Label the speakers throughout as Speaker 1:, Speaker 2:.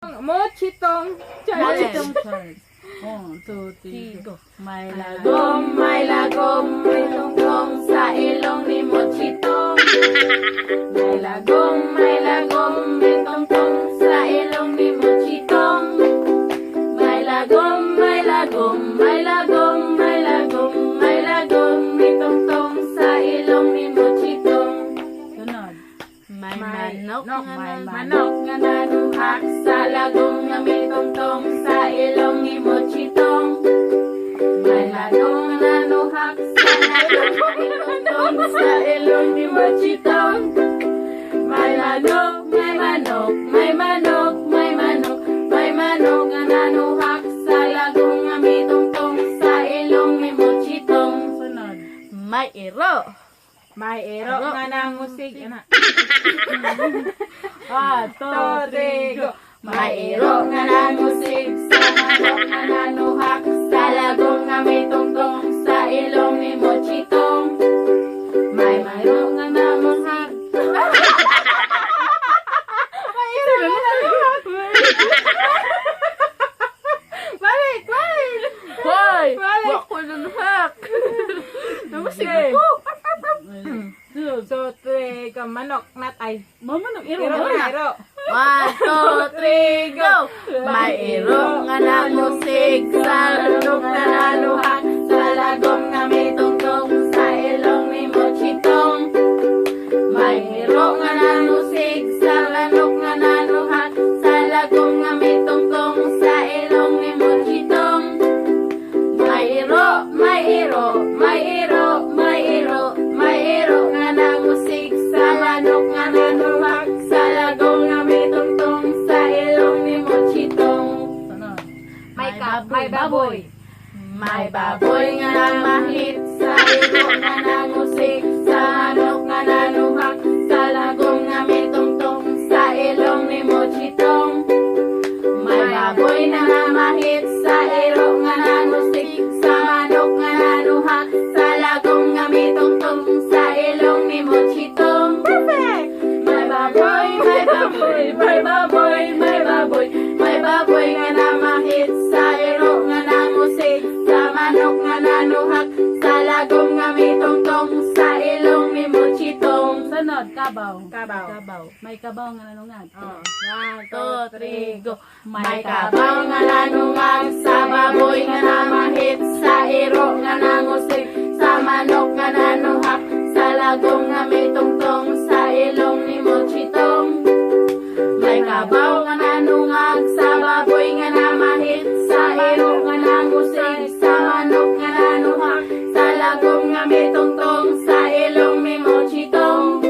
Speaker 1: Mochitong challenge.
Speaker 2: Mochitong challenge. One, two, three, go. May lagom,
Speaker 1: Lagom, may lagom, may tungtong sa ilong ni Mochitong. May lagom, may lagom, may tungtong sa ilong ni Mochitong. May lagom, may lagom, may lagom, may lagom, may lagom, may tungtong sa ilong ni Mochitong.
Speaker 2: Sunod.
Speaker 3: May manok
Speaker 1: Nok,
Speaker 3: nga
Speaker 1: may
Speaker 3: manok
Speaker 1: manok nga nanuhak sa lagom nga may tungtong sa ilong ni Mochitong. May manok nga nanuhak sa lagom nga may tungtong sa ilong ni Mochitong. May manok, may manok, may manok, may manok, may manok nga nanuhak sa lagom nga may tungtong sa ilong ni Mochitong.
Speaker 2: Sunod.
Speaker 3: May iro.
Speaker 1: May ero nga nangusig. Ana.
Speaker 2: One, two, three, go.
Speaker 1: May iro nga nangusig sa manok nga nanuhak sa lagom nga may tungtong sa ilong ni Mochitong. May iro nga nanuhak. May iro nga nanuhak. Balik, balik.
Speaker 3: Hoy!
Speaker 1: Balik.
Speaker 3: Wa ko nanuhak.
Speaker 1: Namusig
Speaker 2: ko.
Speaker 1: So, three, ka manok nat ay.
Speaker 2: Mamanok, iro.
Speaker 1: Iro
Speaker 2: na.
Speaker 1: na, iro.
Speaker 3: One, two, three, go! May iro nga nangusig sa manok nga nanuhak sa lagom nga may tungtong sa ilong ni Mochitong. May iro nga nanusig sa manok nga nanuhak sa lagom nga may tungtong sa ilong ni Mochitong. May iro, may iro, may iro, may iro, may iro nga nangusig sa manok nga nanuhak sa lagom nga may tungtong sa ilong ni Mochitong.
Speaker 2: Sunod.
Speaker 1: May may baboy. May baboy nga namahit sa iro nga nangusig sa manok nga nanuhak sa lagom nga may tungtong sa ilong ni Mochitong. May baboy na namahit sa iro nga nangusig sa manok nga nanuhak sa lagom nga may tungtong sa ilong ni Mochitong. Perfect! May baboy, may baboy, may baboy, may baboy, may baboy nga namahit sa iro nga nangusig sa manok nga nanuhak sa lagom nga may tungtong sa ilong ni Mochitong.
Speaker 2: Sunod, kabaw.
Speaker 1: Kabaw.
Speaker 2: Kabaw. May kabaw nga nanungag.
Speaker 1: Oh.
Speaker 3: One, two, three, go!
Speaker 1: May kabaw nga nanungag sa baboy nga namahit sa iro nga nangusig sa manok nga nanuhak sa lagom nga may tungtong sa ilong ni Mochitong. May kabaw nga nanungag sa baboy nga namahit sa iro nga nangusig sa manok nga nanuhak sa lagom nga may tungtong sa ilong ni Mochitong.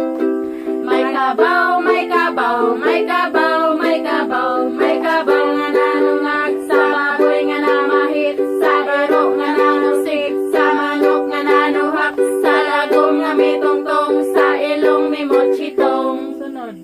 Speaker 1: May kabaw, may kabaw, may kabaw, may kabaw, may kabaw nga nanungag sa baboy nga namahit sa iro nga nanusig sa manok nga nanuhak sa lagom nga may tungtong sa ilong ni Mochitong.
Speaker 2: Sunod.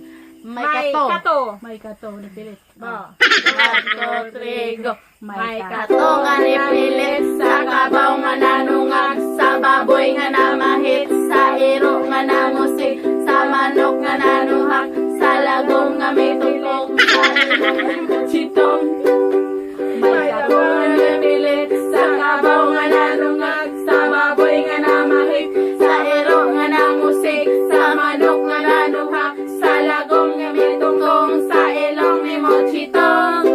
Speaker 3: May kato.
Speaker 1: Kato.
Speaker 2: May kato. Napilit.
Speaker 1: Oh.
Speaker 3: One, two, three, go!
Speaker 2: May
Speaker 1: May
Speaker 2: kato.
Speaker 3: Kato nga nipilit
Speaker 1: sa kabaw nga nanungag sa baboy nga namahit sa iro nga nangusig sa manok nga nanuhak sa lagom nga may tungtong sa ilong ni Mochitong. May kato nga nipilit sa kabaw nga nanungag sa baboy nga namahit sa iro nga nangusig sa manok nga nanuhak sa lagom nga may tungtong sa ilong ni Mochitong.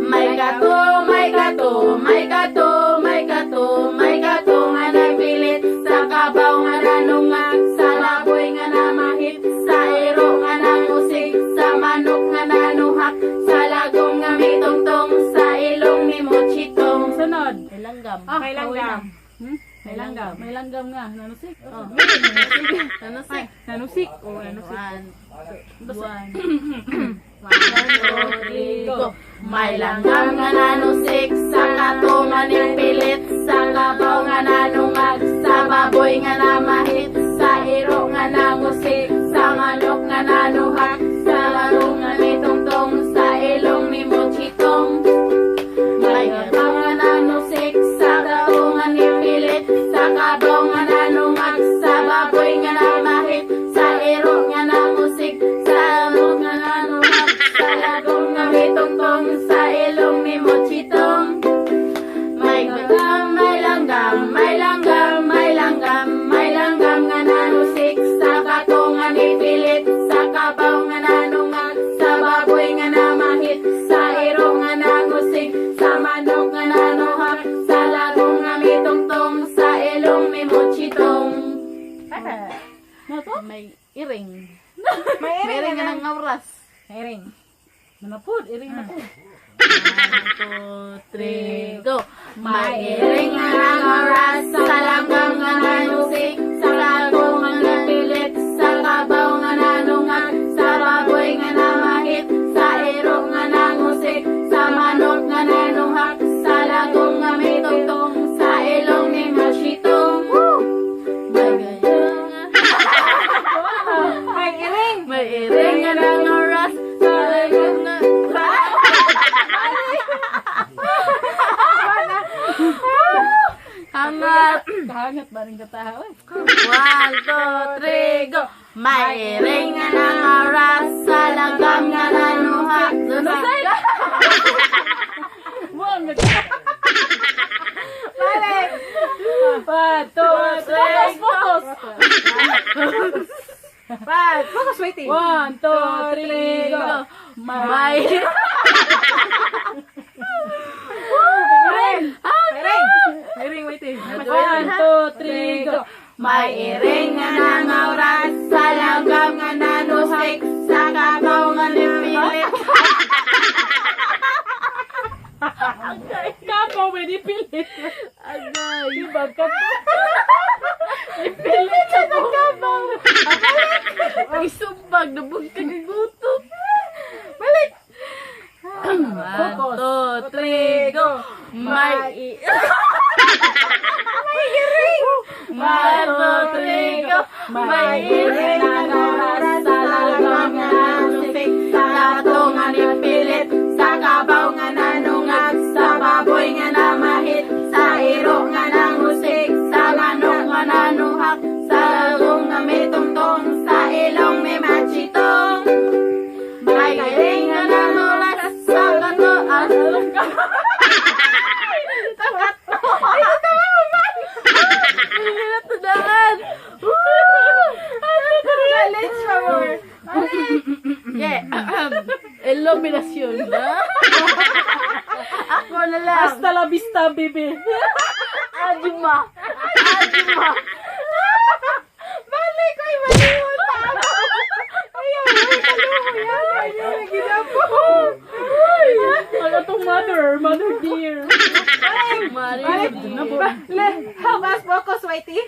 Speaker 1: May kato, may kato, may kato, may kato, may kato nga nagpilit sa kabaw nga nanungag, sa baboy nga namahit, sa iro nga nangusig, sa manok nga nanuhak, sa lagom nga may tungtong, sa ilong ni Mochitong.
Speaker 2: Sunod.
Speaker 3: May langgam.
Speaker 2: Ah,
Speaker 1: May langgam.
Speaker 2: Hmm? May langgam. May langgam nga. Nanusik.
Speaker 3: Oh. Nanusik.
Speaker 1: Nanusik. Oh, nanusik.
Speaker 3: One,
Speaker 2: One.
Speaker 3: One, two, three, go!
Speaker 1: May langgam nga nanusik sa kato nga nipilit sa kabaw nga nanungag sa baboy nga namahit sa iro nga nangusik sa manok nga nanuhak sa laro nga may tungtong sa ilong ni Mochitong. May langgam nga nanusik sa kato nga nipilit sa kabaw nga nanungag sa baboy nga namahit sa iro nga nangusik sa manok nga nanuhak sa lagom nga may tungtong.
Speaker 2: Na pod, iring na pod.
Speaker 1: One, two, three, go! May iring nga nangoras sa langgam nga nanusik, sa kato nga napilit, sa kabaw nga nanungag, sa baboy nga namahit, sa iro nga nangusik, sa manok nga nanuhak, sa lagong nga may tungtong, sa ilong ni Machitong. Woo! May gayong
Speaker 3: May iring.
Speaker 1: May iring nga nangoras sa lagong nga. Hangat!
Speaker 2: Kahangat ba rin katawa?
Speaker 1: One, two, three, go! May iring nga nangaras sa langgam nga nanuha. Lunusay!
Speaker 2: One,
Speaker 3: Balik.
Speaker 2: One, two, three, focus, focus.
Speaker 3: One. Focus waiting.
Speaker 2: One, two, three, go.
Speaker 1: May.
Speaker 2: Iring.
Speaker 3: Iring. Iring waiting.
Speaker 2: One, two, three, go.
Speaker 1: May iring nga nangaras sa langgam nga nanusik, sa kabaw nga nipilit.
Speaker 2: Kapaw, may nipilit.
Speaker 1: Agay!
Speaker 2: Diba? Kapaw.
Speaker 1: Ipilit sa kabaw! Ay, sumbag! Nabog ka gutom!
Speaker 3: Balik.
Speaker 1: One, two, three, go! May
Speaker 3: May iring.
Speaker 1: One, two, three, go! May iring na oras sa langgam nga nanusik, sa kato nga nipilit, sa kabaw nga nanungag, sa baboy nga namahit, sa iro nga nangusik, sa manok nga nanuhak, sa lagong nga may tungtong, sa ilong may machitong. May iring nga nanulas sa kato at Hindi na tudaan!
Speaker 3: Challenge pa more. Balik.
Speaker 1: Yeah. Illumination na. Ako na lang.
Speaker 2: Hasta la vista, baby.
Speaker 1: Ajuma. Ajuma.
Speaker 3: Balik. Ay, maliwan pa ako. Ayaw, ay, kaluho yan. Ayaw, ginapo.
Speaker 2: Ang atong mother, mother dear.
Speaker 1: Mari.
Speaker 3: Balik. Help us focus, Whitey.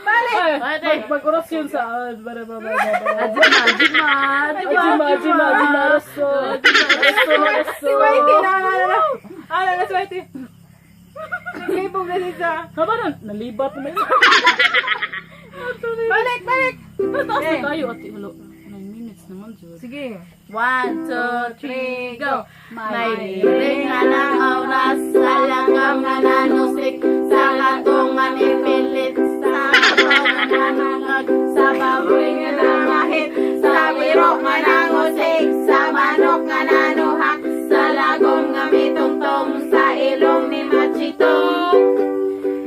Speaker 3: Balik.
Speaker 2: Ay,
Speaker 1: Ate.
Speaker 2: mag-orasyon sa bara bara bara bara.
Speaker 1: Ajuma. Ajuma.
Speaker 2: Ajima, ajima, ajima, rosso. Rosso, rosso.
Speaker 3: Si Whitey na, na, na, na. Ano na si Whitey? Naglibog na siya.
Speaker 2: Haba na, nalibat na.
Speaker 3: Balik, balik.
Speaker 2: Taas na tayo, ate. Ulo. 9 minutes naman, Jud.
Speaker 3: Sige.
Speaker 1: One, two, three, go. May iring nga nangawas sa langgam nga nanusik, sa kato nga nipilit, sa kabaw nga nanangag, sa baboy nga namahit, sa wiro nga nangusik, sa manok nga nanuhak, sa lagong nga mitungtong, sa ilong ni Machitong.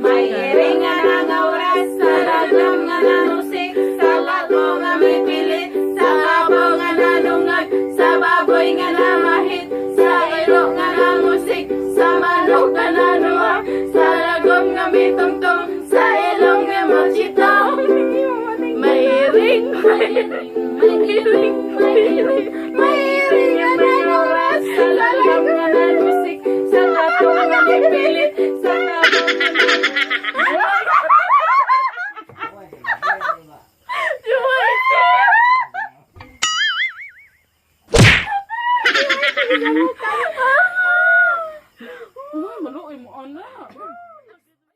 Speaker 1: May iring nga nangawas sa langgam nga nanusik, sa kato nga may pilit, sa kabaw nga nanungag, sa baboy nga namahit, sa ilo nga nangusik, sa manok nga nanuhak, sa lagom nga may tungtong, sa ilong nga machitong. May iring, may iring, may iring, may iring, may iring nga nangawas, sa langgam nga nanusik, sa kato nga may pilit, sa kabaw nga nanungag.